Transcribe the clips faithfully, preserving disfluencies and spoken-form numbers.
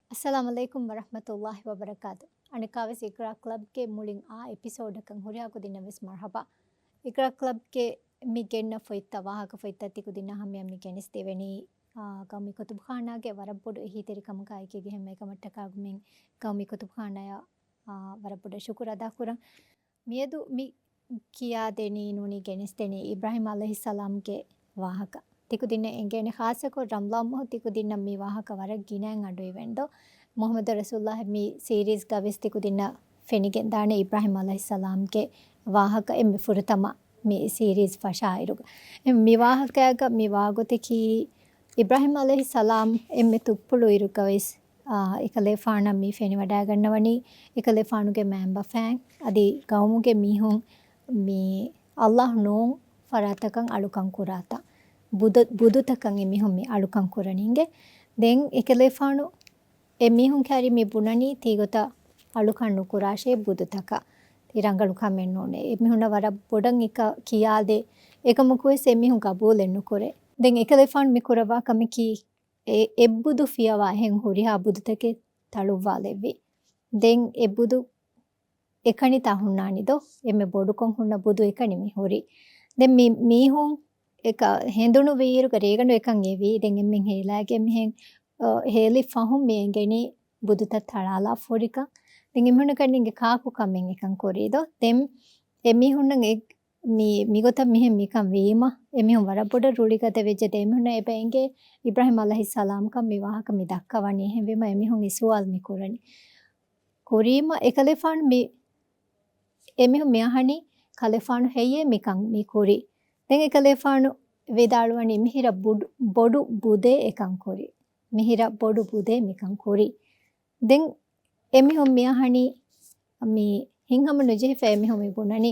އައްސަލާމު ޢަލައިކުމް ވަރަޙްމަތުﷲި ވަބަރަކާތު. އަނެއްކާވެސް އިޤްރާ ކްލަބްގެ މުޅިން އާ އެޕިސޯޑަކަށް ހުރިހާ ކުދިންނަށް ވެސް މަރްޙަބާ. އިޤްރާ ކްލަބްގެ މި ގެންނަ ފޮތްތައް، ވާހަކަ ފޮތްތައް ތިކުދިންނަށް ހަމަޔަށް މި ގެނެސްދެވެނީ، އާ، ގައުމީ ކުތުބުޚާނާގެ ވަރަށް ބޮޑު އެހީތެރިކަމަކާ އެކީގެ ހެން އެކަމަށްޓަކާ ގުމެން ގައުމީ ކުތުބުޚާނާޔަށް، އާ، ވަރަށް ބޮޑަށް ޝުކުރު އަދާކުރަން. މިއަދު މި ކިޔާދެނީ ނޫނީ ގެނެސްދެނީ އިބްރާހީމް ޢަލައިހިއްސަލާމްގެ ވާހަކަ. ތިކުދިންނަށް އެނގޭނެ، ޚާއްޞަކޮށް ރަމަޟާން މަހު ތިކުދިންނަށް މި ވާހަކަ ވަރަށް ގިނައިން އަޑުއިވެންދޯ. މުޙައްމަދު ރަސޫލުﷲ މި ސީރީޒްގަ ވެސް ތިކުދިންނަށް ފެނިގެންދާނެ އިބްރާހީމް ޢަލައިހިއްސަލާމްގެ ވާހަކަ އެންމެ ފުރަތަމަ މި ސީރީޒް ފަށާއިރުގަ. އެ މި ވާހަކައިގަ މި ވާގޮތަކީ އިބްރާހީމް ޢަލައިހިއްސަލާމް އެންމެ ތުއްޕުޅު އިރުގަ ވެސް، އާ، އެކަލޭފާނަށް މި ފެނިވަޑައިގަންނަވަނީ އެކަލޭފާނުގެ މައިންބަފައިން އަދި ގައުމުގެ މީހުން މި ﷲ ނޫން ފަރާތަކަށް އަޅުކަން ކުރާތާ، ބުދަ-، ބުދުތަކަށް އެމީހުން މި އަޅުކަން ކުރަނީ އިނގޭ. ދެން އެކަލޭފާނު އެމީހުން ކައިރި މި ބުނަނީ ތީގޮތަށް އަޅުކަން ނުކުރާށޭ ބުދުތަކަށް. ތީ ރަނގަޅު ކަމެއް ނޫނޭ. އެމީހުންނަށް ވަރަށް ބޮޑަށް އެކަ ކިޔާދޭ. އެކަމަކު ވެސް އެމީހުން ގަބޫލެއް ނުކުރޭ. ދެން އެކަލޭފާނު މި ކުރައްވާ ކަމަކީ އެ އެއްބުދު ފިޔަވާ އެހެން ހުރިހާ ބުދުތަކެއް ތަޅުއްވާލެއްވި. ދެން އެ ބުދު އެކަނިތާ ހުންނާނީ ދޯ؟ އެންމެ ބޮޑުކޮށް ހުންނަ ބުދު އެކަނި މި ހުރީ. ދެން މި މީހުން އެކަ ހެނދުނު ވީއިރުގަ ރޭގަނޑު އެކަން އެވީ. ދެން އެންމެން ހޭލާގެ މިހެން، އަ، ހޭލި ފަހުން މި އެނގެނީ ބުދުތައް ތަޅާލާފަ ހުރިކަން. ދެން އެމީހުންނަކަށް ނޭނގެ ކާކު ކަމެއް އެކަން ކުރީ ދޯ؟ ދެން އެމީހުންނަށް އެ މި، މިގޮތަށް މިހެން މިކަން ވީމަ، އެމީހުން ވަރަށް ބޮޑަށް ރުޅިގަދަ ވެއްޖެ. ދެން އެމީހުންނަށް އެބަ އެނގޭ އިބްރާހީމް ޢަލައިހިއްސަލާމްކަން މި ވާހަކަ މި ދައްކަވަނީ. އެހެންވީމަ އެމީހުން އެ ސުވާލު މި ކުރަނީ. ކުރީމަ އެކަލޭފާނު މި، އެމީހުން މި އަހަނީ ކަލޭފާނު ހެއްޔޭ މިކަން މި ކުރީ؟ ދެން އެކަލޭފާނު ވިދާޅުވަނީ މިހިރަ ބުޑު-، ބޮޑު ބުދޭ އެކަން ކުރީ. މިހިރަ ބޮޑު ބުދޭ މިކަން ކުރީ. ދެން އެމީހުން މި އަހަނީ މި ހިތްހަމަ ނުޖެހިފަ އެމީހުން މި ބުނަނީ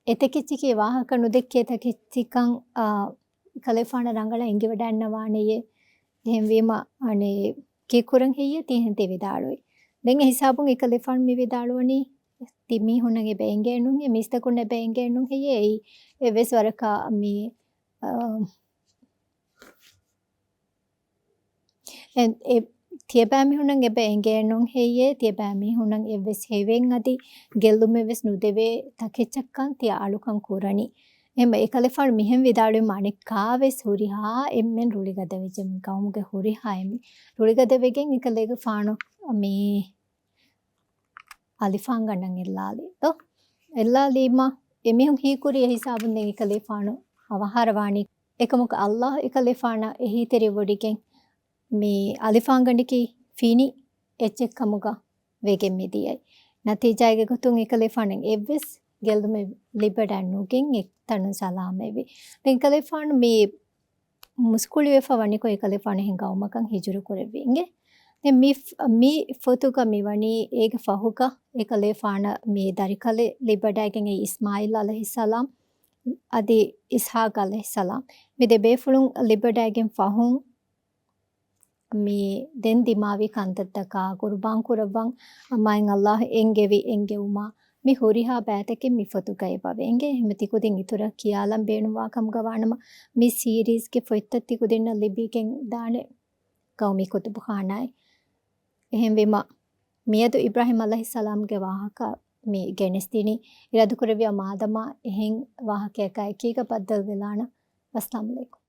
އެތަކެއްޗަކީ ވާހަކަ ނުދެއްކޭ ތަކެއްޗިކަން، އާ، ކަލޭފާނަށް ރަނގަޅަށް އެނގިވަޑައިންނަވާނެޔޭ. އެހެންވީމަ، އަނެއް ކީއްކުރަން ހެއްޔޭ ތީ އެހެން ތި ވިދާޅުވީ. ދެން އެ ހިސާބުން އެކަލޭފާނު މި ވިދާޅުވަނީ ތި މީހުންނަށް އެބަ އެނގޭނުން ހެއްޔޭ، މީސްތަކުން އެބަ އެނގޭނުން ހެއްޔޭ، އެއީ އެއްވެސް ވަރަކަށް މި، އާ، އެ، އެ، ތިޔަބައިމީހުންނަށް އެބަ އެނގޭނުން ހެއްޔޭ، ތިޔަބައިމީހުންނަށް އެއްވެސް ހެވެން އަދި ގެއްލުމެއް ވެސް ނުދެވޭ ތަކެއްޗަށްކަން ތިޔަ އަޅުކަން ކުރަނީ. އެހެންވެ އެކަލޭފާނު މިހެން ވިދާޅުވީމަ އަނެއްކާވެސް ހުރިހާ އެންމެން ރުޅިގަދަވެއްޖެ. މި ގައުމުގެ ހުރިހާ އެންމެން ރުޅިގަދަވެގެން އެކަލޭގެފާނު މި އަލިފާންގަނޑަށް އެއްލާލި ދޯ؟ އެއްލާލީމަ އެމީހުން ހީކުރި އެހިސާބުން ދެން އެކަލޭފާނު އަވަހާރަވާނީ. އެކަމަކު ﷲ އެކަލޭފާނަށް އެހީތެރިވޮޑިގެން މި އަލިފާންގަނޑަކީ ފިނި އެއްޗެއްކަމުގަ ވެގެން މިދިޔައީ. ނަތީޖާއެއްގެ ގޮތުން އެކަލޭފާނަށް އެއްވެސް ގެއްލުމެއް ލިބިވަޑައެއް ނުގެން އެތަނުން ސަލާމަތްވި. ދެން އެކަލޭފާނު މި މުސްކުޅިވެފަ ވަނިކޮށް އެކަލޭފާނު އެހެން ގައުމަކަށް ހިޖުރަ ކުރެއްވި އިނގޭ. ދެން މި ފް-، މި ފޮތުގަ މިވަނީ އޭގެ ފަހުގަ އެކަލޭފާނަށް މި ދަރިކަލެއް ލިބިވަޑައިގެން އެއީ އިސްމާޢީލް ޢަލައިހިއްސަލާމް އަދި އިސްޙާޤް ޢަލައިހިއްސަލާމް. މި ދެ ބޭފުޅުން ލިބިވަޑައިގެން ފަހުން މި ދެން ދިމާވި ކަންތައްތަކާ ޤުރުބާން ކުރައްވަން މާތް ﷲ އެންގެވި އެންގެވުމާ މި ހުރިހާ ބައިތަކެއް މި ފޮތުގައި އެބަވޭ އިނގޭ. އެހެންވެ ތިކުދިން އިތުރަށް ކިޔާލަން ބޭނުންވާ ކަމުގަ ވާނަމަ، މި ސީރީޒްގެ ފޮތްތައް ތިކުދިންނަށް ލިބިގެން ދާނެ ގައުމީ ކުތުބުޚާނާއިން. އެހެންވީމަ، މިއަދު އިބްރާހީމް ޢަލައިހިއްސަލާމްގެ ވާހަކަ މި ގެނެސްދިނީ. އިރާދަކުރެއްވިޔާ މާދަމާ އެހެން ވާހަކައަކާ އެކީގަ ބައްދަލުވެލާނަން. އައްސަލާމު ޢަލައިކުމް.